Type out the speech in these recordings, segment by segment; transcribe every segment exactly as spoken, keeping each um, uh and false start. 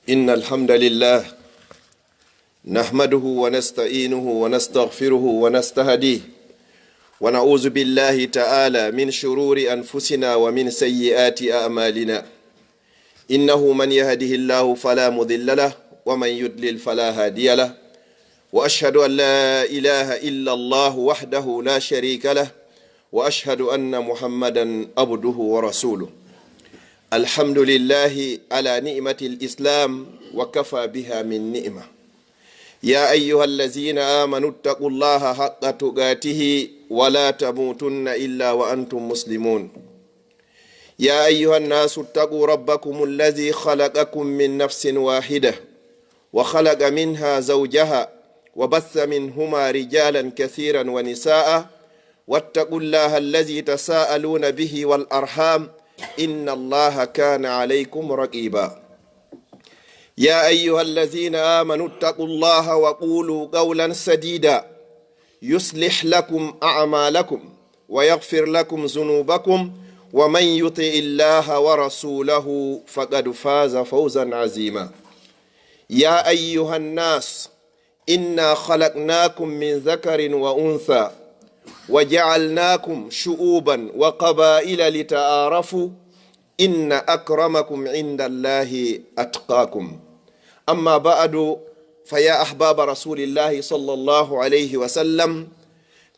إن الحمد لله نحمده ونستعينه ونستغفره ونستهديه، ونعوذ بالله تعالى من شرور أنفسنا ومن سيئات أعمالنا. إنه من يهده الله فلا مضل له، ومن يضلل فلا هادي له. وأشهد أن لا إله إلا الله وحده لا شريك له، وأشهد أن محمدا عبده ورسوله. الحمد لله على نعمة الإسلام، وكفى بها من نعمة. يا أيها الذين آمنوا اتقوا الله حق تقاته ولا تموتن إلا وأنتم مسلمون. يا أيها الناس اتقوا ربكم الذي خلقكم من نفس واحدة وخلق منها زوجها وبث منهما رجالا كثيرا ونساء، واتقوا الله الذي تساءلون به والأرحام، إن الله كان عليكم رقيبا. يا أيها الذين آمنوا اتقوا الله وقولوا قولا سديدا يصلح لكم أعمالكم ويغفر لكم ذنوبكم، ومن يطع الله ورسوله فقد فاز فوزا عظيما. يا أيها الناس إنا خلقناكم من ذكر وأنثى وجعلناكم شعوبا وقبائل لتعارفوا إن أكرمكم عند الله أتقاكم. أما بعد، فيا أحباب رسول الله صلى الله عليه وسلم،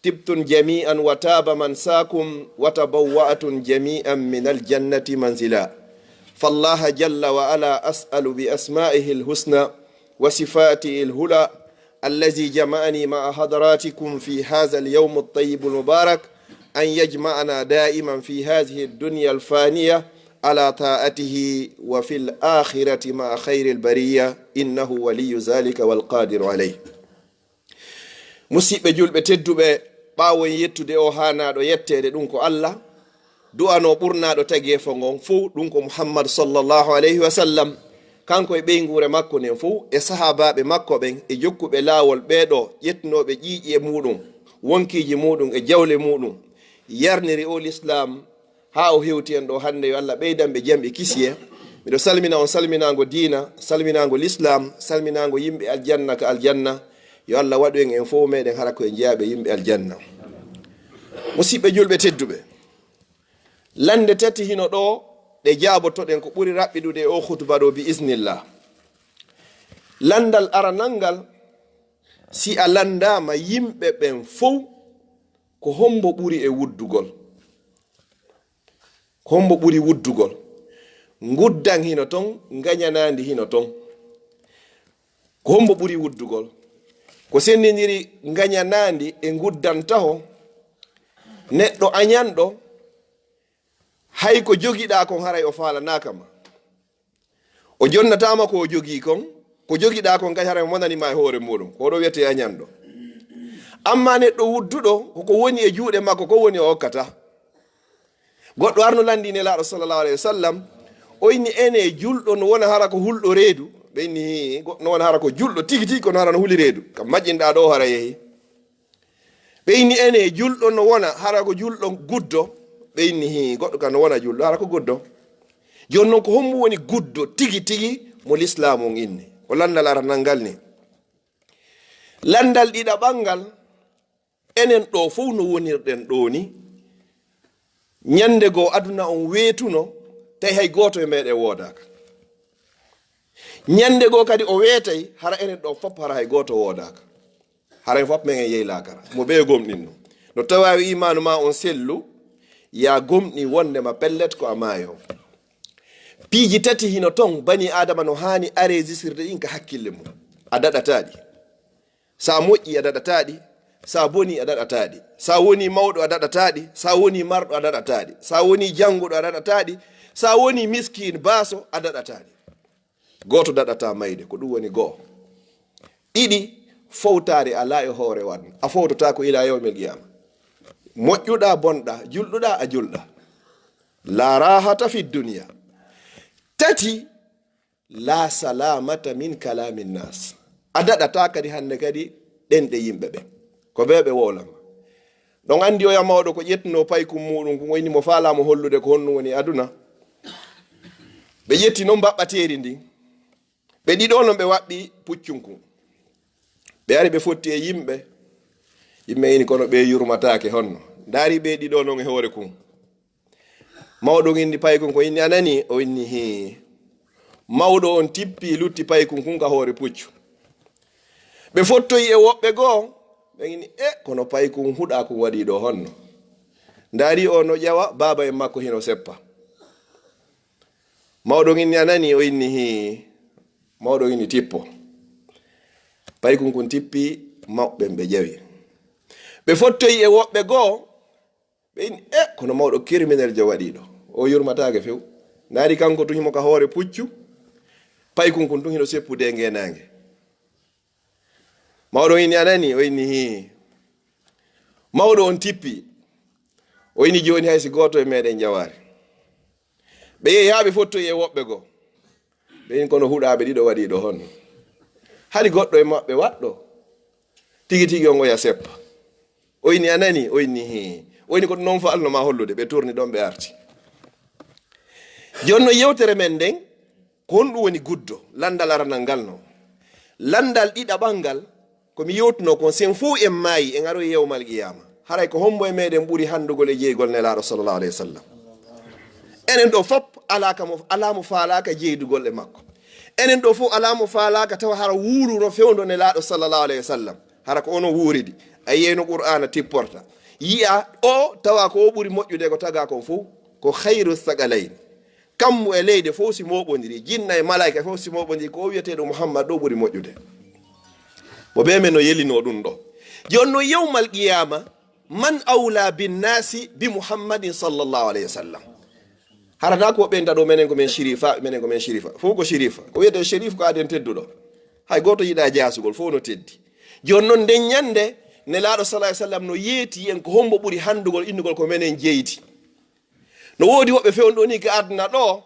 طبتم جميعا وطاب ممشاكم وتبوأتم جميعا من الجنة منزلا. فالله جل وعلا أسأل بأسمائه الحسنى وصفاته العلى الذي جمعني مع حضراتكم في هذا اليوم الطيب المبارك أن يجمعنا دائما في هذه الدنيا الفانية على طاعته وفي الآخرة مع خير البرية، إنه ولي ذلك والقادر عليه. Musiɓɓe julɓe tedduɓe, ɓaawo en yettude o haanaaɗo yetteede, ɗum ko Allah, du'ano ɓurnaaɗo tageefo ngon fow, ɗum ko Muhammad sallallahu alayhi wa sallam, kanko e ɓeynguure makko nden fow, e sahaabaaɓe makko ɓen, e jokkuɓe laawol ɓee ɗoo, ƴettunooɓe ƴiiƴe muuɗum, wonkiiji muuɗum e jawle muuɗum, yarniri o lislaam, haa o hewti en ɗo hannde. Yo Allah ɓeydan ɓe jam e kisiyee. Miɗo salmina on salminaango diina, salminaango lislaam, salminaango yimɓe aljanna ka aljanna. Yo Allah waɗu en, en fow meɗen hara ko en jeyaaɓe yimɓe aljanna. Musiɓɓe julɓe tedduɓe, lannde tati hino ɗo ɗe jaabotoɗen ko ɓuri raɓɓiɗude e o khutba ɗo bi iznillah. Lanndal aranal ngal, si a lanndaama yimɓe ɓen fow, ko hombo ɓuri e wuddugol? Ko hombo ɓuri wuddugol? Nguddan hino ton, ngañanaandi hino ton. Ko hombo ɓuri wuddugol? Ko senndindiri ngañanaandi e nguddan taho, neɗɗo añanɗo, hay ko jogiɗaa kon haray o faalanaaka ma. O jonnataama ko o jogii kon, ko jogiɗaa kon kadi haray o monani ma e hoore muuɗum. Ko ɗo wiyetee añanɗo. Amma neɗɗo wudduɗo, ko ko woni e juuɗe makko ko woni o okkata. Goɗɗo arno lanndii Nelaaɗo sallallahu alayhi wa sallam, o inni, ene julɗo no wona hara ko hulɗo reedu? Ɓe inni, hii, goɗɗo no wona hara ko julɗo tigi tigi kono hara no huli reedu. Kam majjinɗaa ɗo hara yehi. Ɓe inni, ene julɗo no wona hara ko julɗo guddo? Ɓe inni, hii, goɗɗo kam no wona julɗo hara ko guddo. Jooni non ko hombo woni guddo tigi tigi mo lislaamu on inni? Ko lanndal aranal ngal ni. Lanndal ɗiɗaɓal ngal, enen ɗo fow no wonirɗen ɗo ni, ñannde goo aduna on weetuno, tawi hay gooto e meɗen woodaaka. Ñannde goo kadi o weetay, hara enen ɗo fop hara hay gooto woodaaka. Hara en fop meɗen yehi laakara. Mo ɓe gomɗinno, no tawawi imaanu ma on sellu, ya gomɗi wonndema pellet ko a maayo. Piiji tati hino ton bani Aadama no haani aresisirde ɗin ka hakkille mum. A daɗataa ɗi. Sa moƴƴi, a daɗataa ɗi. Sa boni, a daɗataa ɗi. Sa woni mawɗo, a daɗataa ɗi. Sa woni marɗo, a daɗataa ɗi. Sa woni jannguɗo, a daɗataa ɗi. Sa woni miskiin, baaso, a daɗataa ɗi. Gooto daɗataa mayde, ko ɗum woni go'o. Ɗiɗi, fowtaare alaa e hoore wan. A fowtotaako ila yawmil qiyama. Moƴƴuɗaa, bonɗaa, julɗuɗaa, a julɗaa. La rahata fi dunya. Tati, la salamata min kalami nnas. A daɗataa kadi hannde kadi ɗenɗe yimɓe ɓen. Ko ɓe ɓe wowlama. Ɗon anndi oya mawɗo ko ƴettuno paykun muuɗum, ko woni mo faalaama hollude ko honɗum woni aduna. Ɓe ƴetti non mbaɓɓateeri ndin. Ɓe ɗiɗo non ɓe waɓɓi puccun kun. Ɓe ari ɓe fotti e yimɓe. Yimɓe ini kono ɓe yurmataake honno. Ndaari ɓe ɗiɗo non e hoore kun. Mawɗo on inni paykun ko inni anani, o inni hii. Mawɗo on tippi lutti paykun kun ka hoore puccu. Ɓe fottoyi e woɓɓe goo, ɓe inni, "E, kono paykun huɗa kun waɗi ɗo honno?" Ndaari o no ƴawa, baaba en makko hino seppa. Mawɗo on inni anani, o inni hii. Mawɗo on inni tippo. Paykun kun tippi, mawɓe ɓe ƴawi. Ɓe fottoyi e woɓɓe goo, ɓe inni, "E, kono mawɗo criminel jo waɗi ɗo." O yurmataake few. Ndaari kanko tun himo ka hoore puccu. Paykun kun tun hino seppude e ngeenaange. Mawɗo on inni anani, o inni hii. Mawɗo on tippi. O inni jooni hay si gooto e meɗen ƴawaali. Ɓe yehi haa ɓe fottoyi e woɓɓe goo. Ɓe inni kono huɗaaɓe ɗiɗo waɗi ɗo honno? Hari goɗɗo e maɓɓe waɗɗo. Tigi tigi on oya seppa. O inni anani, o inni hii. O inni ko ɗum non fo alno ma hollude, ɓe turni ɗon ɓe arti. Jooni non yewtere men nden, ko honɗum woni guddo? Landal aranal ngal non. Landal ɗiɗaɓal ngal, ko mi yewtuno kon, sen fow en maayi, en aroyi yawmal qiyaama. Haray ko hombo e meɗen ɓuri handugol e jeygol Nelaaɗo sallallahu alayhi wa sallam? Enen ɗo fop alaa ka mo, alaa mo faalaaka jeydugol e makko. Enen ɗo fof alaa mo faalaaka tawa hara wuuruno fewndo Nelaaɗo sallallahu alayhi wa sallam. Hara ko ono wuuridi. A yiyay no Qur'aana tipporta. Yi'a o tawa ko o ɓuri moƴƴude ko taga kon fof. Ko khayru thaqalayn. Kammu e leydi fof si mooɓondiri, jinna e malaayka fof si mooɓondiri, ko o wi'eteeɗo Muhammad ɗo ɓuri moƴƴude. Mo bee men no yelino ɗum ɗo. Jooni non yawmal qiyaama, man awla bin naasi bi Muhammadin sallallahu alayhi wa sallam. Hara na ko ɓen taɗo menen ko men shirifa, menen ko men shirifa. Fof ko shirifa. Ko wiyete shirif ko aden tedduɗo. Hay gooto yiɗa jaasugol, fof no teddi. Jooni non nden ñande, Nelaaɗo sallallahu alayhi wa sallam no yeeti en ko hombo ɓuri handugol innugol ko menen jeydi. No woodi woɓɓe fewndo ni ka aduna ɗo,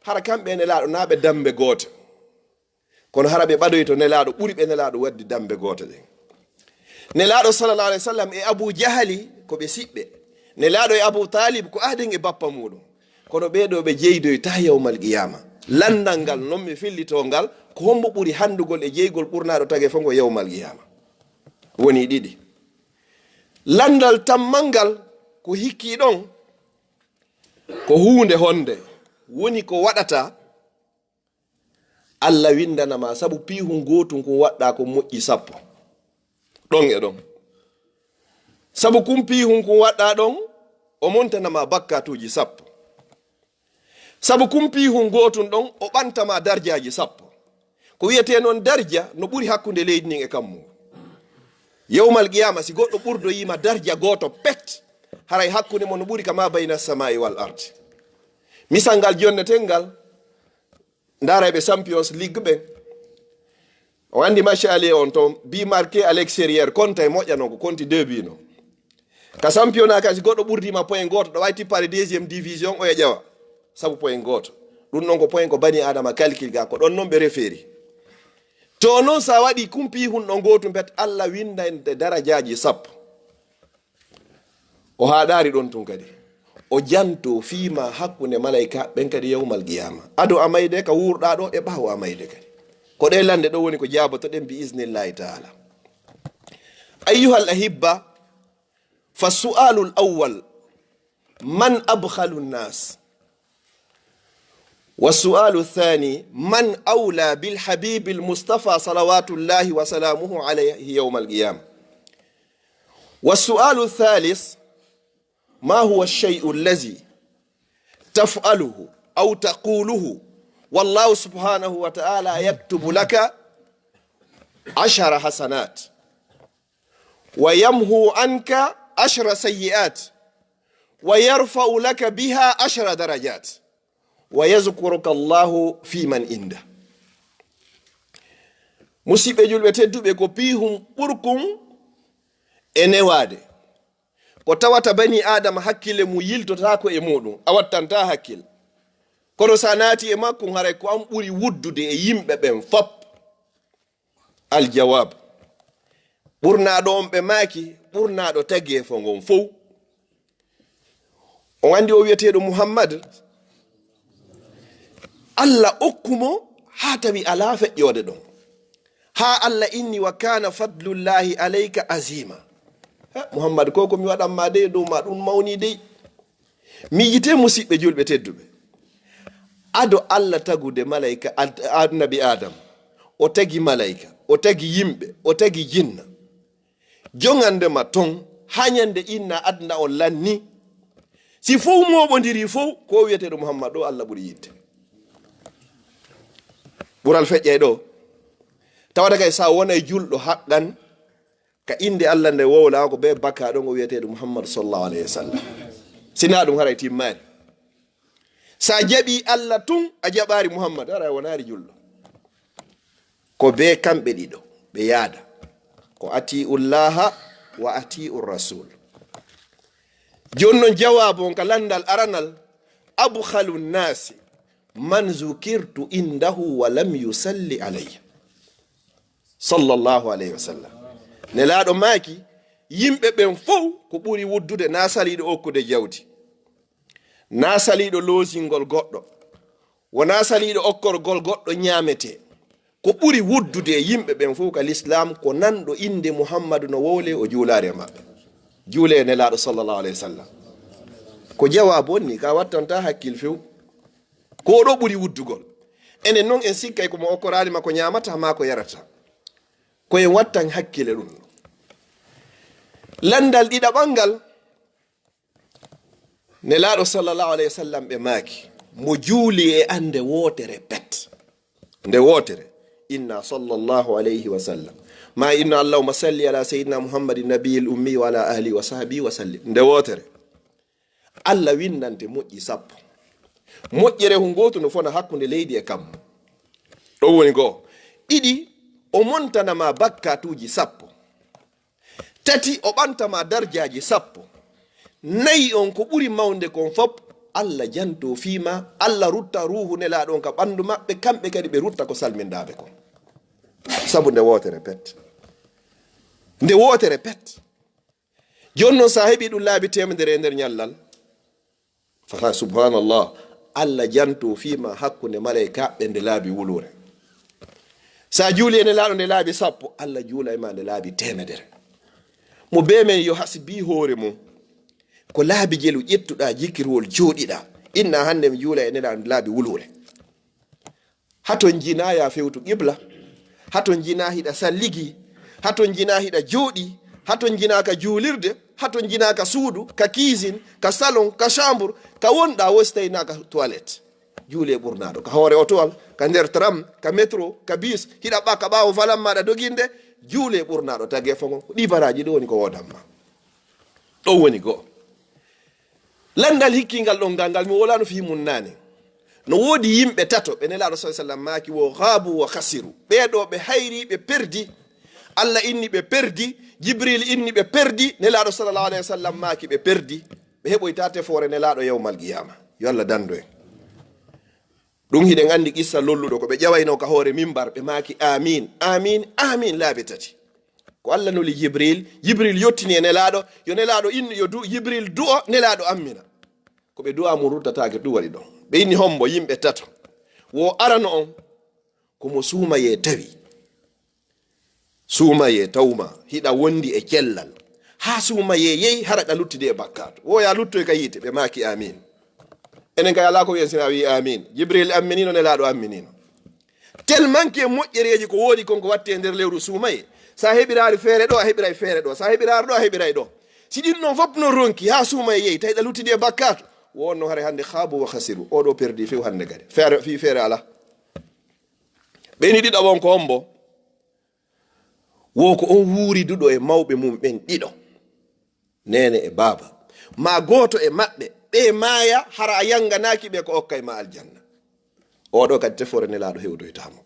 hara kamɓe e Nelaaɗo na ɓe dambe goote. Kono hara ɓe ɓadoyto Nelaaɗo ɓuri ɓe Nelaaɗo waddi dambe gooto ɗen. Nelaaɗo sallallahu alayhi wa sallam e Abu Jahali ko ɓe siɓɓe. Nelaaɗo e Abu Talib ko aden e bappa muɗum. Kono ɓee ɗo ɓe jeydoyta yawmal qiyaama. Landal ngal non mi fillito ngal, ko hombo ɓuri handugol e jeygol ɓurnaaɗo tagee fof ngo yawmal qiyaama? Woni ɗiɗi. Landal tammal ngal ko hikki ɗon, ko huunde honde woni ko waɗata Allah windana ma sabu piihun gootun kun waɗɗa ko moƴƴi sappo. Ɗon e ɗon. Sabu kun piihun kun waɗɗa ɗon, o montana ma bakkatuuji sappo. Sabu kun piihun gootun ɗon, o ɓanta ma darjaaji sappo. Ko wiyetee non darja no ɓuri hakkunde leydi ndin e kammu. Yawmal qiyaama, si goɗɗo ɓurdoyii ma darja gooto pet, haray hakkunde mon no ɓuri ka ma bayna samaa'i wal ardi. Misal ngal jonnetengal, Ndaara ɓe Champions League ɓen. O andi match aller on ton, but marqué à l'extérieur, konta e moƴƴa non ko konti deux buts non. Ka championnat kan si goɗɗo ɓurdima point gooto, ɗo wawi tippade deuxième division, oya ƴawa. Sabu point gooto. Ɗum non ko point ko bani Adama calcul ga, ko ɗon non ɓe referi. To non sa waɗi kumpi hun ɗon gootum pet, Allah winda en darajaaji sappo. O haaɗaari ɗon tun kadi. O janto fiima hakkunde malayka ɓen kadi yawmal qiyaama. Ado a mayde ka wuurɗaa ɗo e ɓaawo a mayde kadi. Ko ɗe lande ɗo woni ko jaabotoɗen bi iznillahi taala. Ayyuhal ahibba, fa su'alul awwal, man abkhalu nnas? Wa su'alu thani, man awla bil habibil mustafa salawatullahi wa salamuhu alayhi yawmal qiyaama? Wa su'alu thalith, ما هو الشيء الذي تفعله أو تقوله والله سبحانه وتعالى يكتب لك عشر حسنات ويمحو عنك عشر سيئات ويرفع لك بها عشر درجات ويذكرك الله فيمن عنده. Musiɓɓe julɓe tedduɓe, ko piihun ɓurkun e newaade. Ko tawata bani Aadama hakkille mum yiltotaako e muuɗum, a wattantaa hakkil. Kono so a naati e makkun, haray ko an ɓuri wuddude e yimɓe ɓen fop. Aljawab. Ɓurnaaɗo on ɓe maaki, ɓurnaaɗo tageefo ngon fow. On anndi o wi'eteeɗo Muhammad, Allah okku mo haa tawi alaa feƴƴoode ɗon. Haa Allah inni: "Wa kana fadlullahi alayka azima." Ha, Muhammad, ko ko mi waɗan ma dey, dow ma ɗum mawni dey. Miijite, musiɓɓe julɓe tedduɓe, ado Allah tagude malayka, ad-, annabi Adam, o tagi malayka, o tagi yimɓe, o tagi jinna. Jongande ma ton, haa ñande inna adna on lanni. Si fow mooɓondiri fow, ko wiyeteeɗo Muhammad ɗo, Allah ɓuri yiɗde. Ɓural feƴƴay ɗo. Tawata kay, sa wonay julɗo haqqan, ka innde Allah nde wowlaa, ko bee bakka ɗon, o wiyeteeɗo Muhammad sallallahu alayhi wa sallam. Sinaa ɗum, haray timmaani. Sa jaɓi Allah tun, a jaɓaari Muhammad, haray a wonaari julɗo. Ko bee kamɓe ɗiɗo ɓe yaada. Ko ati'u llaha wa ati'u rasul. Jooni non, jawaabu on ka landal aranal: "Abkhalu nnasi man zukirtu indahu wa lam yusalli alayya." Sallallahu alayhi wa sallam. Nelaaɗo maaki, yimɓe ɓen fow, ko ɓuri wuddude na saliiɗo okkude jawdi, na saliiɗo loosingol goɗɗo, wona saliiɗo okkorgol goɗɗo ñaametee. Ko ɓuri wuddude e yimɓe ɓen fow ka lislaam, ko nanɗo innde Muhammadu no wowle, o juulaari e maɓɓe. Juule e Nelaaɗo sallallahu alayhi wa sallam. Ko jawaabu on ni, ka wattanta hakkil few. Ko ɗo ɓuri wuddugol. Enen non, en sikkay ko mo okkoraani ma ko ñaamata, ma ko yarata. Ko en wattan hakkile ɗum. Landal ɗiɗaɓal ngal, Nelaaɗo sallallahu alayhi wa sallam ɓe maaki, mo juuli e an nde wootere pet. Nde wootere. Inna sallallahu alayhi wa sallam. Ma inna allahumma salli ala sayyidina Muhammadin nabiyil ummi wa ala alihi wa sahbihi wa sallim. Nde wootere. Allah windante moƴƴi sappo. Moƴƴere hu ngootu no fona hakkunde leydi e kammu. Ɗon woni goo. Ɗiɗi, o montana ma bakkatuuji sappo. Tati, o ɓanta ma darjaaji sappo. Nayi on, ko ɓuri mawnde kon fop, Allah janto fii ma, Allah rutta ruuhu Nelaaɗo on ka ɓandu maɓɓe, kamɓe kadi ɓe rutta ko salmindaaɓe kon. Sabu nde wootere pet. Nde wootere pet. Jooni non, sa heɓi ɗum laabi teemedere e nder ñallal, fa subhanallah, Allah janto fii ma hakkunde malaykaaɓe nde laabi wuluure. Sa juuli e Nelaaɗo nde laabi sappo, Allah juula e ma nde laabi teemedere. Mo bee men yo hasbi hoore mum. Ko laabi jelu ƴettuɗaa, jikirwol jooɗiɗaa. Inna hannde mi juula e Nelaaɗo nde laabi wuluure. Haton jinaa ya fewtu qibla. Haton jinaa hiɗa salligi. Haton jinaa hiɗa jooɗi. Haton jinaa ka juulirde. Haton jinaa ka suudu, ka cuisine, ka salon, ka chambre, ka wonɗaa, wo si tawi na ka toilette. Juule ɓurnaaɗo. Ka hoore otoal, ka nder tram, ka métro, ka bus, hiɗa ɓaka ɓaawo falan maaɗa doginde, juule ɓurnaaɗo tagee fongo. Ɗi baraaji ɗo woni ko woodan ma. Ɗon woni goo. Landal hikkingal ɗon ngal, ngal mi wolano fii mum naane. No woodi yimɓe tato, ɓe Nelaaɗo sallallahu alaihi wasallam maaki wo: "Khaabu wa khasiru." Ɓee ɗoo ɓe hayri, ɓe perdi. Allah inni ɓe perdi, Jibril inni ɓe perdi, Nelaaɗo sallallahu alaihi wasallam maaki ɓe perdi. Ɓe heɓoyta tefoore Nelaaɗo yawmal qiyaama. Yo Allah dandu en. Ɗum hiɗen anndi qissa lolluɗo ko ɓe ƴawaynoo ka hoore mimbar, ɓe maaki: "Amin, amin, amin," laabi tati. Ko Allah nuli Jibril, Jibril yottini e Nelaaɗo, yo Nelaaɗo innu, yo du-, Jibril du'o, Nelaaɗo ammina. Ko ɓe du'a mum ruttataake ɗum waɗi ɗon. Ɓe inni hombo? Yimɓe tato. Wo arano on, ko mo suumayee tawi. Suumayee tawma, hiɗa wondi e cellal. Haa suumayee yehi, hara ka luttidi e bakkaatu. Wo ya luttoy ka yiite, ɓe maaki: "Amin." Enen kay alaa ko wi'en sina wi'i: "Amin." Jibril amminino, Nelaaɗo amminino. Tellement que moƴƴereeji ko woodi kon ko watte e nder lewru suumayee. Sa heɓiraari feere ɗo, a heɓiray feere ɗo. Sa heɓiraari ɗo, a heɓiray ɗo. Si ɗin non fof non ronki haa suumayee yehi, tawi ɗa luttidi e bakkaatu, wo on non hare hannde khaabu wa khasiru. O ɗo perdi few hannde kadi. Feere, fii feere alaa. Ɓe ni ɗiɗaɓo on ko hombo? Wo ko on wuuriduɗo e mawɓe mum ɓen ɗiɗo, neene e baaba, maa gooto e maɓɓe, ɓe maaya, hara a yanganaaki ɓe, ko okkay ma aljanna. Oɗo kadi tefoore Nelaaɗo hewtoytaa mo.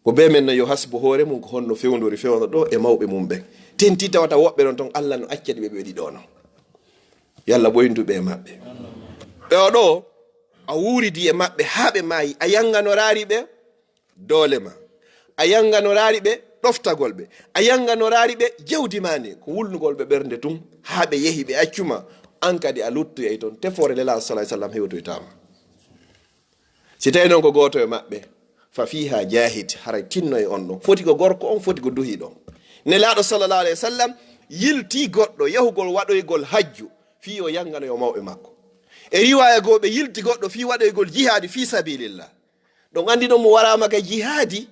Ko bee men no yo hasbo hoore mum ko honno fewndori fewndo ɗo e mawɓe mum ɓen. Tenti tawata woɓɓe non ton Allah no accani ɓe ɓe ɗiɗo non. Yalla ɓoyndu ɓe e maɓɓe. Ɓe oɗo, a wuuridi e maɓɓe haa ɓe maayi, a yanganoraari ɓe doole ma. A yanganoraari ɓe ɗoftagol ɓe. A yanganoraari ɓe jawdi ma ndin. Ko wulnugol ɓe ɓernde tun haa ɓe yehi ɓe accu ma. An kadi a luttoyay ton. Tefoore Nelaaɗo sallallahu alaihi wasallam hewtoytaa ma. Si tawi noon ko gooto e maɓɓe, fa fiiha jahid, haray tinno e on ɗon. Foti ko gorko on, foti ko duhiiɗo on. Nelaaɗo sallallahu alayhi wa sallam yiltii goɗɗo yahugol waɗoygol hajju fii o yannganoyo mawɓe makko. E riwaaya goo ɓe yilti goɗɗo fii waɗoygol jihaadi fii sabilillah. Ɗon anndi ɗon mo waraama ka jihaadi,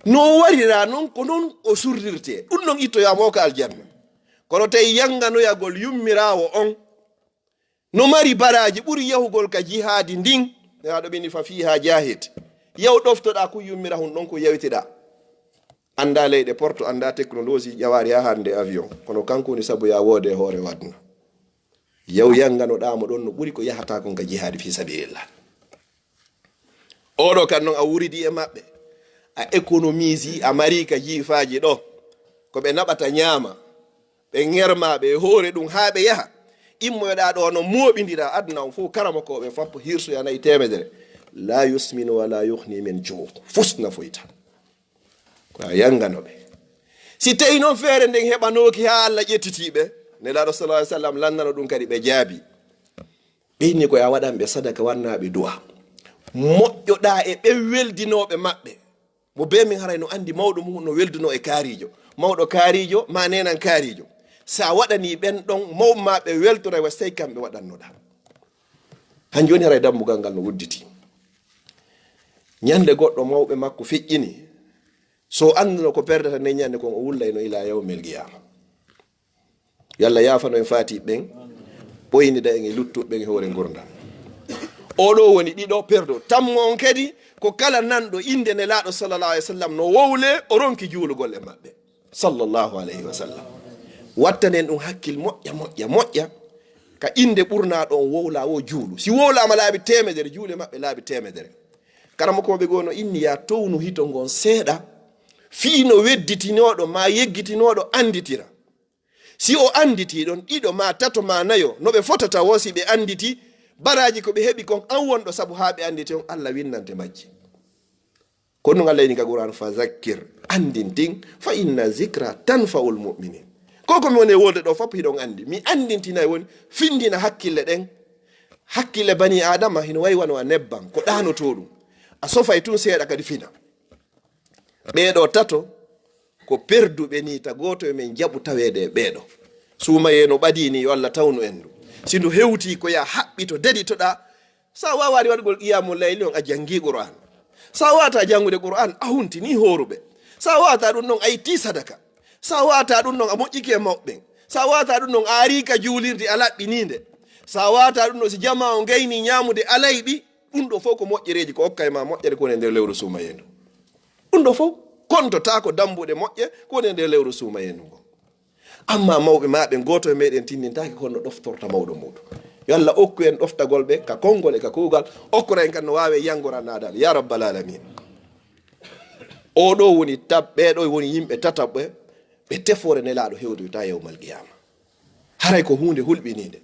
no o warira non ko non o surrirtee. Ɗun non ittoyaama o ka aljanna. Kono tawi yannganoyagol yummiraawo on no mari baraaji ɓuri yahugol ka jihaadi ndin. Nelaaɗo ɓe inni fa fiiha jahid. Yaw ɗoftoɗaa kun yummirahun ɗon ko yewtiɗaa. Anndaa leyɗe porto, anndaa technologie ƴawaari haa hannde avion. Kono kanko woni sabu yaa woode e hoore aduna. Yaw yannganoɗaa mo ɗon no ɓuri ko yahataa kon ka jihaadi fii sabilillah. Oɗo kan non a wuridi e maɓɓe. A économise, a mari ka jiifaaji ɗo. Ko ɓe naɓata ñaama. Ɓe ŋerma ɓe e hoore ɗum haa ɓe yaha. Immoyoɗaa ɗo no mooɓindira aduna on fof, karamokooɓe fappo hirsoya nayi teemedere. La yusminu wa la yuhni min juu. Fus nafoyta. Ko a yanngano ɓe. Si tawi noon feere nden heɓanooki haa Allah ƴettitiiɓe, Nelaaɗo sallallahu alaihi wasallam lannano ɗum kadi ɓe jaabi. Ɓe inni ko a waɗan ɓe sadaka, wanna ɓe du'a. Moƴƴoɗaa e ɓen weldinooɓe maɓɓe. Mo bee min haray no anndi mawɗo mum no weldunoo e kaariijo. Mawɗo kaariijo, maa neenan kaariijo. Sa waɗanii ɓen ɗon mawɓe maa ɓe weltoray wa si tawi kamɓe waɗannoɗaa. Han jooni haray dammugal ngal no udditi. Ñande goɗɗo mawɓe makko feƴƴini. So annduno ko perdata nden ñande kon o wullayno ilaa yawmil qiyaama. Yo Allah yaafano en faatiiɓe ɓen, ɓoynida en e luttuɓe ɓen e hoore ngurndan. Oɗo woni ɗiɗo perdo. Tammo on kadi ko kala nanɗo innde Nelaaɗo sallallahu alaihi wasallam no wowle, o ronki juulugol e maɓɓe. Sallallahu alaihi wasallam. Wattanen ɗum hakkil moƴƴa, moƴƴa, moƴƴa. Ka innde ɓurnaaɗo on wowla wo juulu. Si wowlaama laabi teemedere, juule maɓɓe laabi teemedere. Karamokooɓe goo no inni yaa townu hito ngon seeɗa, fii no wedditinooɗo maa yeggitinooɗo annditira. Si o annditi ɗon, ɗiɗo maa tato maa nayo, no ɓe fotata woo si ɓe annditi, baraaji ko ɓe heɓi kon, an wonɗo sabu haa ɓe annditi on, Allah winnante majji. Ko ɗum Allah inni ka Qur'an, fa zakkir, anndintin, fa inna zikra tanfa'ul mu'minin. Ko ko mi woni e wolde ɗo fof hiɗon anndi. Mi anndintinay woni findina hakkille ɗen. Hakkille bani Aadama hino wayi wano a nebban, ko ɗaanotoo ɗum. A sofay tun seeɗa kadi fina. Ɓee ɗoo tato ko perduɓe nii, ta gooto e men jaɓu taweede e ɓee ɗoo. Suumayee no ɓadii nii, yo Allah tawnu en ndu. Si ndu hewtii ko yaa haɓɓito, daɗitoɗaa. Sa waawaani waɗugol qiyaamu layli on, a janngii Qur'aan. Sa waawataa janngude Qur'aan, a huntinii hooruɓe. Sa waawataa ɗum ɗon, a ittii sadaka. Sa waawataa ɗum ɗon, a moƴƴike e mawɓe ɓen. Sa waawataa ɗum ɗon, a arii ka juulirde, a laɓɓinii nde. Sa waawataa ɗum ɗon, si jamaa on gaynii ñaamude, a layɓi. Ɗum ɗoo fof ko moƴƴereeji ko okkay ma moƴƴere ko woni e nder lewru suumayee ndu. Ɗum ɗoo fof kontotaako dambuɗe moƴƴe ko woni e nder lewru suumayee ndu ngon. Amma mawɓe maa ɓen, gooto e meɗen tinnintaake ko honno ɗoftorta mawɗo muuɗum. Yo Allah okku en ɗoftagol ɓe ka konngol e ka kuugal, okkora en kadi no waawe yanngoran naadal, ya rabbal alamin. Oo ɗoo woni tab-, ɓee ɗoo woni yimɓe tataɓɓe, ɓe tefoore Nelaaɗo hewtoyta yawmal qiyaama. Haray ko huunde hulɓiniinde.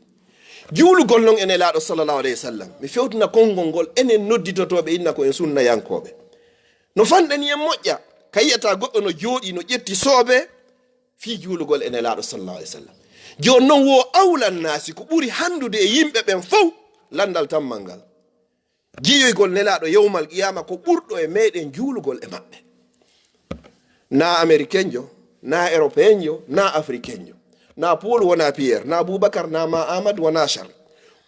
Juulugol non e Nelaaɗo sallallahu alayhi wa sallam. Mi fewtina konngol ngol enen nodditotooɓe inna ko en sunnayankooɓe. No fanɗani en moƴƴa, ka yi'ata goɗɗo no jooɗii, no ƴetti soobe fii juulugol e Nelaaɗo sallallahu alayhi wa sallam. Jooni non wo awlan naasi ko ɓuri hanndude e yimɓe ɓen fow lanndal tammal ngal. Jiyoygol Nelaaɗo yawmal qiyaama ko ɓurɗo e meɗen juulugol e maɓɓe. Na Amerikenjo, na Europeenjo, na Afrikenjo, na Paul wona Pierre, na Boubacar, na ma Ahmad wona Charles.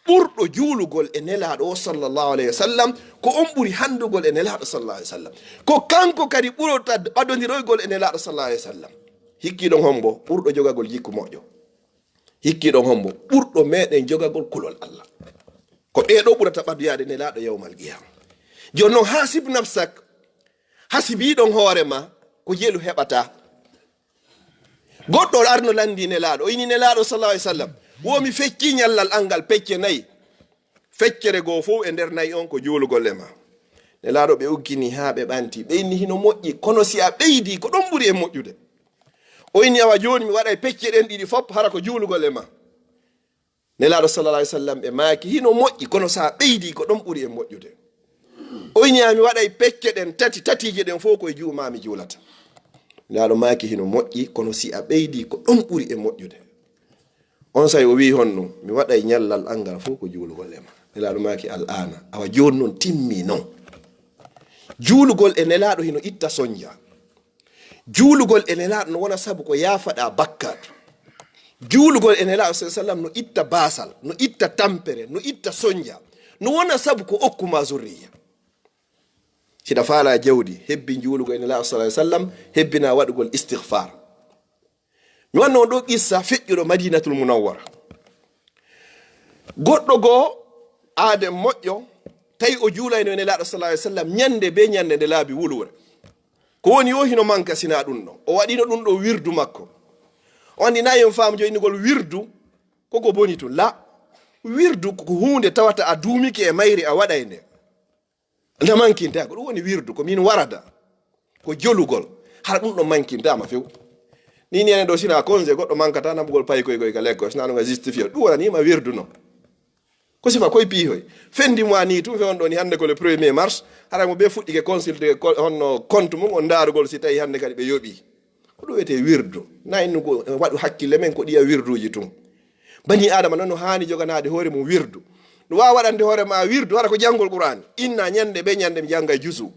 Ɓurɗo juulugol e Nelaaɗo o sallallahu alayhi wa sallam, ko on ɓuri hanndugol e Nelaaɗo sallallahu alayhi wa sallam. Ko kanko kadi ɓurata ɓadondiroygol e Nelaaɗo sallallahu alayhi wa sallam. Hikkiiɗon hombo ɓurɗo jogagol jikku moƴƴo? Hikkiiɗon hombo ɓurɗo meɗen jogagol kulol Allah? Ko ɓee ɗoo ɓurata ɓadoyaade Nelaaɗo yawmal qiyaama. Jooni non, haasib nafsak, hasibiiɗon hoore ma ko jelu heɓata. Goɗɗo arno lanndi Nelaaɗo, o inni Nelaaɗo sallallahu alayhi wa sallam, wo mi feccii ñallal an ngal pecce nayi. Feccere goo fow e nder nayi on ko juulugol e ma. Nelaaɗo ɓe uggini haa ɓe ɓanti. Ɓe inni hino moƴƴi, kono si a ɓeydii ko ɗon ɓuri e moƴƴude. O inni awa jooni mi waɗay pecce ɗen ɗiɗi fof hara ko juulugol e ma. Nelaaɗo sallallahu alayhi wa sallam ɓe maaki hino moƴƴi, kono si a ɓeydii ko ɗon ɓuri e moƴƴude. O inni a mi waɗay pecce ɗen tati, tatiije ɗen fow ko e juuɗe ma mi juulata. Nelaaɗo maaki hino moƴƴi, kono si a ɓeydii ko ɗon ɓuri e moƴƴude. Onsay o wi'i honno, mi waɗay ñallal an ngal fow ko juulugol e ma. Nelaaɗo maaki, "Al aana." Awa jooni noon timmi noon. Juulugol e Nelaaɗo hino itta sonja. Juulugol e Nelaaɗo no wona sabu ko yaafaɗaa bakkaatu. Juulugol e Nelaaɗo sallallahu alaihi wasallam no itta baasal, no itta tampere, no itta sonja. No wona sabu ko okku ma zurriya. Siɗa faalaa jawdi, hebbi juulugol e Nelaaɗo sallallahu alaihi wasallam, hebbinaa waɗugol istighfar. Mi wanno on ɗo qissa feƴƴuɗo Madinatul Munawwara. Goɗɗo goo, aaden moƴƴo, tawi o juulayno e Nelaaɗo sallallahu alaihi wasallam ñande bee ñande nde laabi wuluure. Ko woni o hino manka sinaa ɗum ɗo. O waɗino ɗum ɗo wirdu makko. O anndi na en faamu joyinugol wirdu, ko ko boni tun. La, wirdu ko huunde tawata a duumike e mayri a waɗay nde. Nde mankinta, ko ɗum woni wirdu, ko min warada. Ko jolugol. Hara ɗum ɗo mankintaama few. Ni ni enen ɗo sina congé goɗɗo mankata naɓugol paykoy koy ka lekko, sina ɗum a justifié. Ɗum wonani ma wirdu no. Ko sifa koy piihoy. Fendi mo a ni tun fe on ɗo ni hannde ko le premier mars, hara mo ɓe fuɗɗike consulté ko honno compte mum on ndaarugol si tawi hannde kadi ɓe yoɓi. Ko ɗum wiyetee wirdu. Na innu ko waɗu hakkille men ko ɗiya wirduuji tun. Bani Aadama noon no haani joganaade hoore mum wirdu. No waawa waɗande hoore ma wirdu, hara ko janngol Qur'aan. Inna ñande bee ñande mi jannga juzu.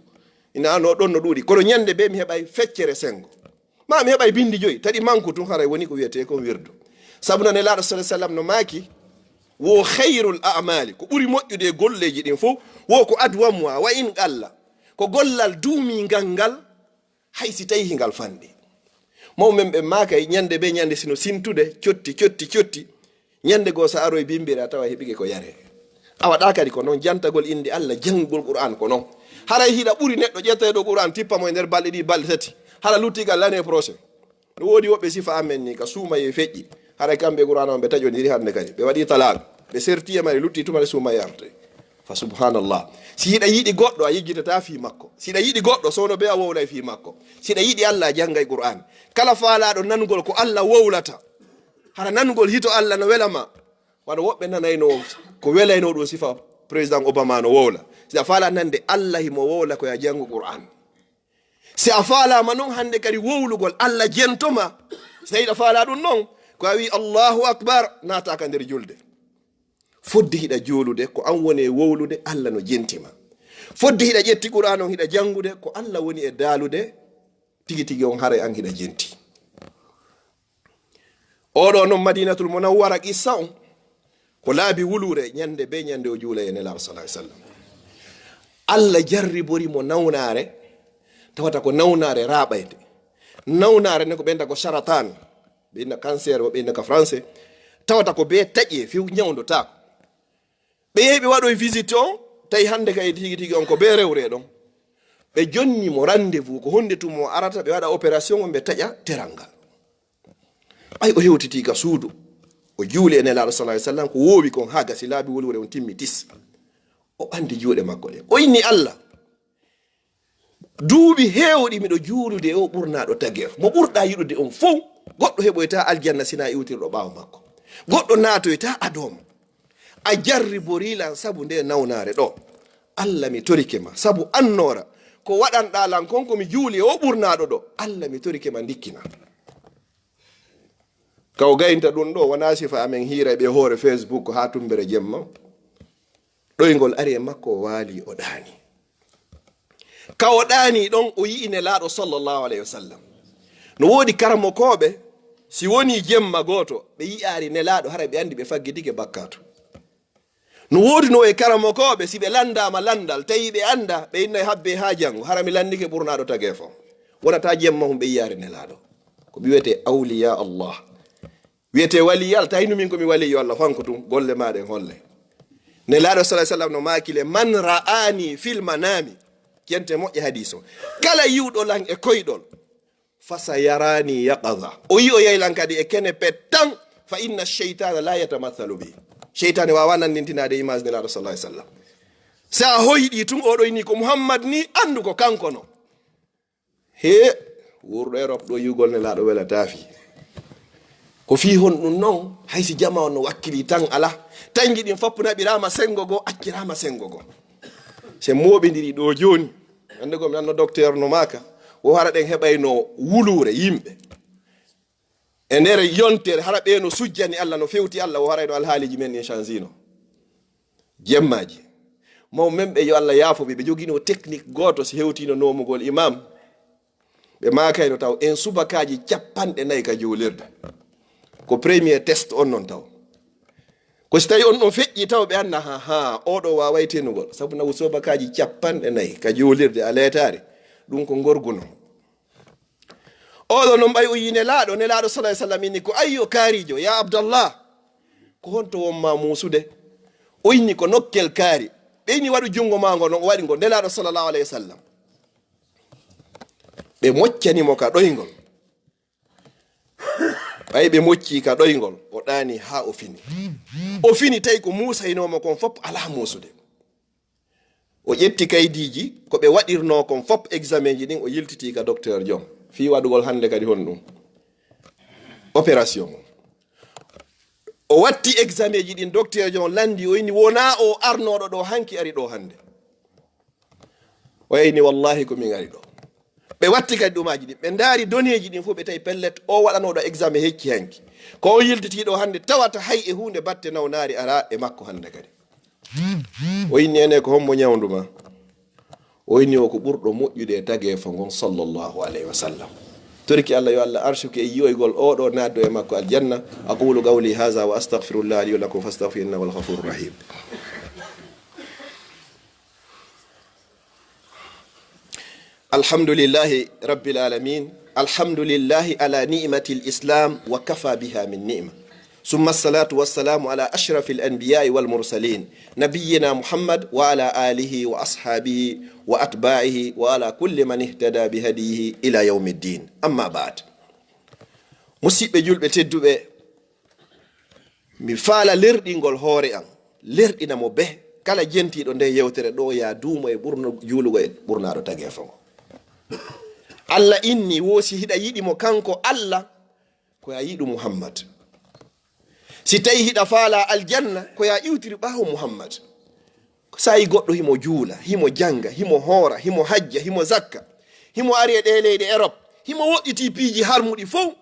Ina no ɗon no ɗuuɗi. Kono ñande bee mi heɓay feccere senngo. Ma mi heɓay binndi joyi, taɗi manku tun haray woni ko wiyetee kon wirdu. Sabu na Nelaaɗo sallallahu alaihi wasallam no maaki, wo khairul a'mali, ko ɓuri moƴƴude e golleeji ɗin fof, wo ko adwamuha wa in qalla. Ko gollal duumingal ngal, hay si tawi hingal fanɗi. Mawɓe men ɓe maakay ñande bee ñande sino sintude, cotti, cotti, cotti. Ñande goo sa aroy bimbiri a tawa heɓike ko yare. A waɗa kadi ko noon, jantagol innde Allah, janngugol Qur'aan ko noon. Haray hiɗa ɓuri neɗɗo ƴettayɗo Qur'aan tippa mo e nder balɗe ɗiɗi, balɗe tati. Hara luttigal l'année prochaine. No woodi woɓɓe sifa amen ni ka suumayee feƴƴi. Haray kamɓe Qur'aana on ɓe taƴondiri hannde kadi. Ɓe waɗi talaak. Ɓe serti e mari lutti tuma nde suumayee artoy. Fa subhanallah. Si hiɗa yiɗi goɗɗo, a yejjitataa fii makko. Si hiɗa yiɗi goɗɗo, soono bee a wowlay fii makko. Si hiɗa yiɗi Allah, a janngay Qur'aan. Kala faalaaɗo nanugol ko Allah wowlata, hara nanugol hito Allah no wela ma. Wano woɓɓe nanaynoo ko welaynoo ɗum sifa Président Obama no wowla. Si a faalaa nande Allah himo wowla ko ya janngu Qur'aan. Si a faalaama noon hannde kadi wowlugol, Allah jento ma. Si tawi hiɗa faalaa ɗum noon, ko a wi'i Allahu Akbar, naataaka nder julde. Fodde hiɗa juulude, ko an woni e wowlude, Allah no jenti ma. Fodde hiɗa ƴetti Qur'aan on hiɗa janngude, ko Allah woni e daalude, tigi tigi on haray an hiɗa jenti. Oɗo noon Madinatul Munawwara qissa on, ko laabi wuluure ñande bee ñande o juula e Nelaaɗo sallallahu alaihi wasallam. Allah jarribori mo nawnaare, tawata ko nawnaare raaɓayde. Nawnaare ne ko ɓe inna ko saratan, ɓe inna cancer, ɓe inna ka français, tawata ko bee taƴe, few ñawndotaako. Ɓe yehi ɓe waɗoy visite on, tawi hannde kay tigi tigi on ko bee rewre ɗon. Ɓe jonni mo rendez-vous, ko honde tuma o arata, ɓe waɗa opération on, ɓe taƴa teral ngal. Ɓay o hewtiti ka suudu, o juuli e Nelaaɗo sallallahu alaihi wasallam, ko woowi kon haa gasi laabi wuluure on timmi tis. O ɓanti juuɗe makko ɗen. O inni Allah, duuɓi heewɗi miɗo juulude e o ɓurnaaɗo tageefo. Mo ɓurɗaa yiɗude on fow, goɗɗo heɓoytaa aljanna sinaa iwtirɗo ɓaawo makko. Goɗɗo naatoytaa adoo mo. A jarriborii lan sabu nde nawnaare ɗo. Allah mi torike ma, sabu annoora. Ko waɗanɗaa lan kon ko mi juuli e o ɓurnaaɗo ɗo. Allah mi torike ma ndikkina. Ka o gaynta ɗum ɗo, wonaa sifa amen hiira e ɓe hoore Facebook haa tumbere jemma. Ɗoyngol ari e makko, o waali, o ɗaani. Ka o ɗaani ɗon, o yi'i Nelaaɗo sallallahu alaihi wasallam. No woodi karamokooɓe, si woni jemma gooto, ɓe yi'aari Nelaaɗo, hara ɓe anndi ɓe faggitike bakkaatu. No woodunoo e karamokooɓe, si ɓe lanndaama lanndal, tawi ɓe annda, ɓe innay habbe haa janngo, hara mi lanndike ɓurnaaɗo tageefo. Wonata jemma hum ɓe yi'aari Nelaaɗo. Ko ɓe wiyetee awliya Allah. Wiyetee waliyi Allah, tawi numin ko mi waliyo Allah, fanko tun, golle maa ɗen holle. Nelaaɗo sallallahu alaihi wasallam no maaki le, "Man ra'ani fil manami." Jente moƴƴe hadiis o. Kala yi'uɗo lan e koyɗol, "Fasayarani yaqaza." O yi'oyay lan kadi e kene pet tan, "Fa inna shaytana la yatamathalu bi." Shaytaani waawaa nanndintinaade image Nelaaɗo sallallahu alaihi wasallam. Sa hoyɗi tun, oɗo inni ko Muhammad ni, anndu ko kanko no. He, wuurɗo Europe ɗo, yi'ugol Nelaaɗo welataa fii. Ko fii honɗun non, hay si jamaa on no wakkilii tan alaa. Tanji ɗin fappu naɓiraama senngo goo, acciraama senngo goo. Se mooɓindiri ɗo jooni. Hannde goo mi nanno docteur no maaka, wo hara ɗen heɓayno wuluure yimɓe. E nder yontere, hara ɓe no sujjani Allah, no fewti Allah, wo harayno alhaaliiji men ɗin changino. Jemmaaji. Mawɓe men ɓe, yo Allah yaafo ɓe, ɓe jogiino technique gooto, si hewtiino noomugol imam, ɓe maakayno taw en subakaaji capanɗe nayi ka juulirde. Ko premier test on non taw. Ko si tawi on ɗon feƴƴi taw ɓe anna, ha, ha, oɗo waaway tenugol. Sabu nawu subakaaji capanɗe nayi ka juulirde a leetaare, ɗum ko ngorgu non. Oɗo non ɓay o yi Nelaaɗo, Nelaaɗo sallallahu alaihi wasallam inni ko, "Ayyo kaarijo, ya Abdallah, ko honto won ma muusude?" O inni ko nokkel kaari. Ɓe inni, "Waɗu junngo ma ngo." Non o waɗi ngo, Nelaaɗo sallallahu alaihi wasallam. Ɓe moccani mo ka ɗoyngol. Ɓay ɓe mocci ka ɗoyngol, o ɗaani haa o fini. O fini tawi ko muusaynoo mo kon fof alaa muusude. O ƴetti kaydiiji, ko ɓe waɗirnoo kon fof, examen ji ɗin, o yiltiti ka docteur John. Fii waɗugol hannde kadi honɗum? Opération. O watti examen ji ɗin, docteur John lanndi, o inni, "Wonaa o arnooɗo ɗo hanki, ari ɗo hannde." O inni, "Wallahi ko min ari ɗo." Ɓe watti kadi ɗumaaji ɗin, ɓe ndaari données ji ɗin fof, ɓe tawi pellet o waɗanooɗo examen hecci hanki. Ko o yiltiti ɗo hannde, tawata hay e huunde batte nawnaari alaa e makko hannde kadi. O inni, "Ene ko hombo ñawndu ma?" O inni, "O ko ɓurɗo moƴƴude e tageefo ngon, sallallahu alayhi wa sallam." Torki Allah, yo Allah arsuke e yi'oygol oɗo, naatdo e makko aljanna. أقول قولي هذا وأستغفر الله لي ولكم فاستغفروه إنه هو الغفور الرحيم. الحمد لله رب العالمين. الحمد لله على نعمة الإسلام وكفى بها من نعمة. ثم الصلاة والسلام على أشرف الأنبياء والمرسلين نبينا محمد وعلى آله وأصحابه وأتباعه وعلى كل من اهتدى بهديه إلى يوم الدين. أما بعد. Musiɓɓe julɓe tedduɓe, mi faala lerɗingol hoore am, lerɗina mo be kala jentiiɗo nde yewtere ɗo, ya duumo e ɓurno juulugo e ɓurnaaɗo tageefo ngo. Allah inni wo si hiɗa yiɗi mo kanko Allah, ko ya yiɗu Muhammad. Si tawi hiɗa faala aljanna, ko ya iwtiri ɓaawo Muhammad. Sa yi goɗɗo himo juula, himo janga, himo hoora, himo hajja, himo zakka, himo ari e ɗe leyɗe Europe, himo woɗɗiti piiji harmuɗi fow,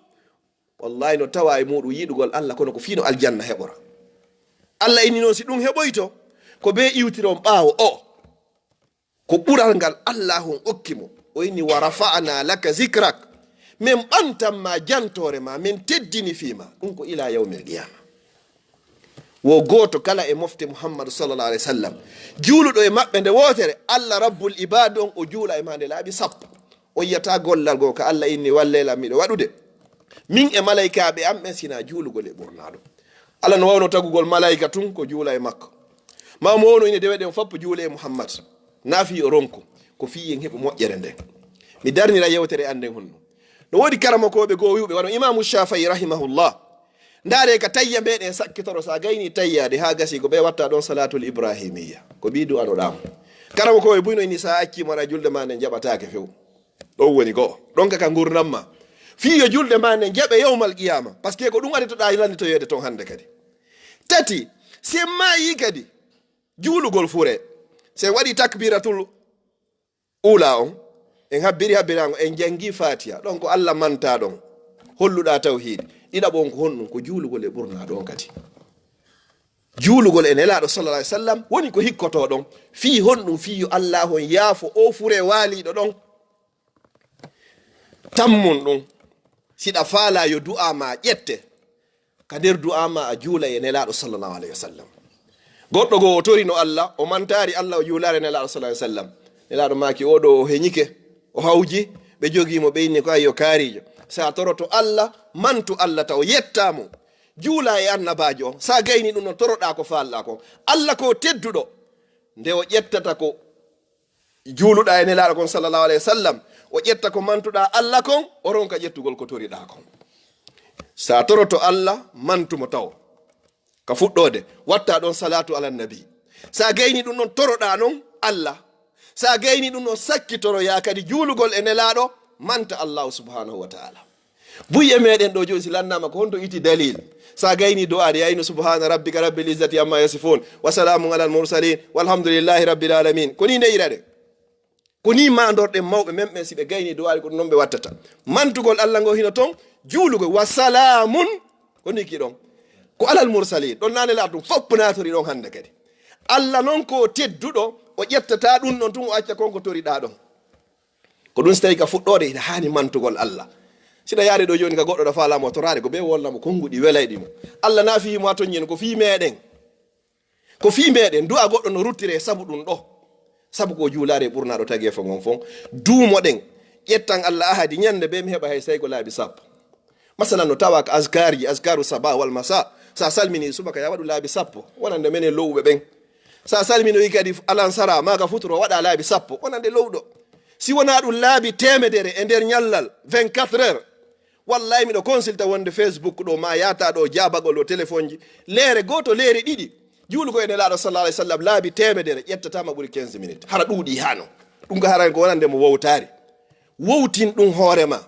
wallahi no tawa e muɗum yiɗugol Allah, kono ko fino aljanna heɓora. Allah inni noon si ɗum heɓoyto, ko be iwtiron ɓaawo o. Ko ɓural ngal Allah on okki mo. O inni, "Wa rafa'na laka zikrak." Min ɓantan ma jantoore ma, min teddini fii ma. Ɗum ko ila yawmil qiyama. Wo gooto kala e mofte Muhammadu sallallahu alaihi wasallam. Juuluɗo e maɓɓe nde wootere, Allah Rabbul Ibad on o juula e ma nde laabi sappo. O yiyata gollal goo ka Allah inni, "Wallelam miɗo waɗude." Min e malaykaaɓe am ɓen sina juulugol e ɓurnaaɗo. Allah no wawno tagugol malayka tun ko juula e makko. Ma mo wawno ine dewe ɗen foppo juule e Muhammad. Na fii o ronku. Ko fii en heɓu moƴƴere nden. Mi darnira yewtere an nden honno. No woodi karamokooɓe goo wi'uɓe, wano Imaamu Shaafi'i rahimahullah. Ndaare ka tayya meɗen sakkitoro, sa gayni tayyaade haa gasi ko ɓe watta ɗon salatul ibrahimiyya. Ko ɓii du'anoɗaa mo. Karamokooɓe buy no inni sa acci mo ara julde ma nden jaɓataake few. Ɗon woni go'o. Ɗon ka ka ngurndan ma. Fii yo julde ma nden jaɓe yawmal qiyama. Parce que ko ɗum aditoɗaa lannitoyeede ton hannde kadi. Tati, si en maayi kadi, juulugol fure. Si en waɗi takbiratul ula on, en habbiri habbiraango, en jangi Fatiha. Ɗon ko Allah manta ɗon. Holluɗaa tawhiidi. Ɗiɗaɓo on ko honɗum? Ko juulugol e ɓurnaaɗo on kadi. Juulugol e Nelaaɗo sallallahu alaihi wasallam woni ko hikkoto ɗon. Fii honɗum? Fii yo Allah on yaafo o fure waaliɗo ɗon. Tammun ɗum, siɗa faala yo du'a ma ƴette, ka nder du'a ma a juula e Nelaaɗo sallallahu alaihi wasallam. Goɗɗo goo o torino Allah, o mantaari Allah, o juulaare Nelaaɗo sallallahu alaihi wasallam. Nelaaɗo maaki, "Oɗo o heñike, o hawji, ɓe jogii mo, ɓe inni ko ayyo kaarijo." Sa toroto Allah, mantu Allah taw, yetta mo. Juula e annabaajo on. Sa gayni ɗum non, toroɗaa ko faalɗaa kon. Allah ko tedduɗo. Nde o ƴettata ko juuluɗaa e Nelaaɗo kon sallallahu alaihi wasallam, o ƴetta ko mantuɗaa Allah kon, o ronka ƴettugol ko toriɗaa kon. Sa toroto Allah, mantu mo taw. Ka fuɗɗoode, watta ɗon salatu ala nabi. Sa gayni ɗum ɗon toroɗaa non Allah. Sa gayni ɗum ɗon sakkitoroyaa kadi juulugol e Nelaaɗo, manta Allahu subhanahu wa ta'ala. Buy e meɗen ɗo jooni si lannama ko honto iti dalil? Sa gayni du'aade, yayno subhana rabbika rabbil izzati amma yasifun, wa salamun alal mursalin, walhamdulillahi rabbil alamin. Ko ni ndeyiraɗen. Ko ni mandorɗen mawɓe men ɓen, si ɓe gayni du'aade ko ɗum non ɓe wattata. Mantugol Allah ngo hino ton, juulugol, wa salamun, ko ni ki ɗon. Ko alal mursalin, ɗon nane laato ɗum fof natori ɗon hannde kadi. Allah noon ko tedduɗo, o ƴettata ɗum ɗon tun, o acca kon ko toriɗaa ɗon. Ko ɗum si tawi ka fuɗɗoode ina haani mantugol Allah. Siɗa yaade ɗo jooni ka goɗɗo ɗo faalaa mo toraade, ko ɓe wolna mo konnguɗi welayɗi mo. Allah na fii mo a toññen, ko fii meɗen. Ko fii meɗen, du'a goɗɗo no ruttire sabu ɗum ɗo. Sabu ko juulaare ɓurnaaɗo tageefo ngon fon. Duumoɗen, ƴettan Allah ahadi, ñande be mi heɓa hay sey ko laabi sappo. Masalan, no tawa ka azkarji, azkaru saba wal masa. Sa salmini subaka, ya waɗu laabi sappo. Wonande menen lowɓe ɓen. Sa salminoyi kadi alansara, maa ka futuro, waɗa laabi sappo. Wonande lowɗo. Si wonaa ɗum laabi teemedere e nder ñallal, vingt-quatre heures. Wallahi, miɗo consulta wonde Facebook ɗo, ma yaata ɗo, jaabagol ɗo téléphone ji. Leere gooto, leere ɗiɗi. Juulu ko e Nelaaɗo sallallahu alayhi wa sallam laabi teemedere, ƴettata ma ɓuri quinze minutes. Hara ɗuuɗi hano. Ɗum ko haran ko wonande mo wowtaari. Wowtin ɗum hoore ma.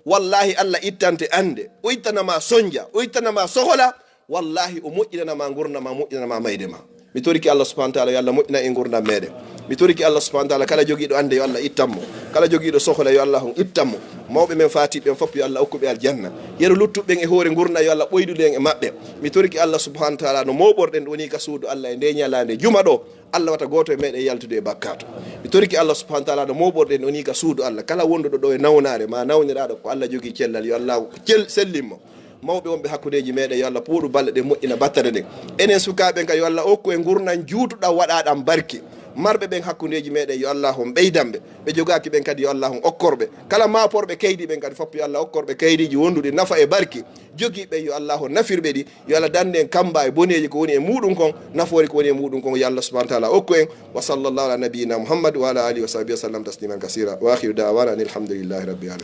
Wallahi, Allah ittante annde. O ittana ma sonja. O ittana ma sohola. Wallahi, o moƴƴinana ma ngurndan ma, moƴƴinana ma mayde ma. Mi toriki Allah subhanahu wa ta'ala, yo Allah moƴƴinan en ngurndan meɗen. Mi toriki Allah subhanahu wa ta'ala, kala jogiiɗo annde, yo Allah ittan mo. Kala jogiiɗo sohola, yo Allah on ittan mo. Mawɓe men faatiiɓe ɓen fof, yo Allah okku ɓe aljanna. Yeru luttuɓe ɓen e hoore ngurndan, yo Allah ɓoydu en e maɓɓe. Mi toriki Allah subhanahu wa ta'ala, no mooɓorɗen woni ka suudu Allah e nde ñalaande juma ɗo. Allah wata gooto e meɗen yaltude e bakkaatu. Mi toriki Allah subhanahu wa ta'ala no mooɓorɗen woni ka suudu Allah. Kala wonduɗo ɗo e nawnaare ma nawniraaɗo ko Allah jogii cellal, yo Allah cel-, sellin mo. Mawɓe wonɓe hakkundeeji meɗen, yo Allah pooɗu balɗe ɗen, moƴƴina battane ɗen. Enen sukaaɓe ɓen kadi, yo Allah okku en ngurndan juutuɗan, waɗaaɗan barke. Marɓe ɓen hakkundeeji meɗen, yo Allah on ɓeydan ɓe. Ɓe jogaaki ɓen kadi, yo Allah on okkor ɓe. Kala maaporɓe kaydi ɓen kadi fof, yo Allah okkor ɓe kaydiiji wonduɗi nafa e barke. Jogiiɓe, yo Allah on nafir ɓe ɗi. Yo Allah dande en kamba e boneeji ko woni e muɗum kon, nafoore ko woni e muɗum kon, yo Allah subhanahu wa ta'ala okku en. Wa sallallahu ala nabiyyina Muhammad wa ala alihi wa sahbihi wa sallam tasliman kasira. Wa akhiru da'wana anil hamdulillahi rabbil alamin.